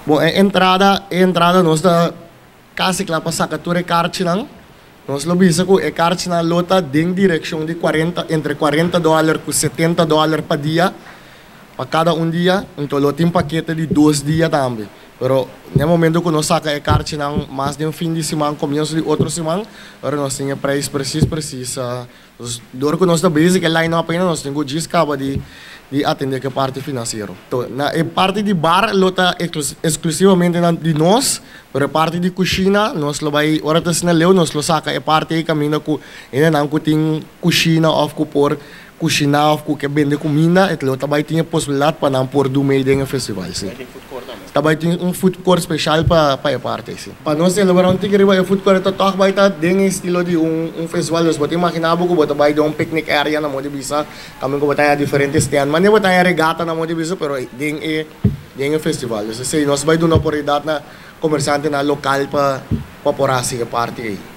Bon, e entrada nos ta kasi kla pa saka tur e karchinan. Nos lo bisa ku e karchinan lo ta den direkshon di 40, entre $40 ku $70 pa dia, pa kada un dia. Anto lo tin pakete di 2 dia tambe. Pero na momento ku nos saka e karchinan mas den fin di siman, komienso di otro siman, awor nos tin e preis presis presis. Dor ku nos ta basic e line up ainda, nos tin ku djis kaba di atendé ku e parti finansiero. Anto, na e parti di bar lo ta eksklusivamente di nos, pero e parti di kushina, nos lo bai, ora ta asina leu, nos lo saka e parti ei kaminda ku hendenan ku tin kushina òf ku por kushiná òf ku ke bende kuminda, e lo ta bai tin e posibilidat pa nan por du mee den e festival, si. Ta bai tin un food court spesial pa e parti, si. Pa nos elaborá un tiki riba e food court, toch bai ta den estilo di un festival, dus bo ta imaginá bo ku bo ta bai den un picnic area na moda di bisa, kaminda ku bo ta haña diferente stand, manera bo ta haña regata na moda di bisa, pero den e festival. Dus esei nos bai duna oportunidat na komersiantenan lokal pa por hasi e parti ei.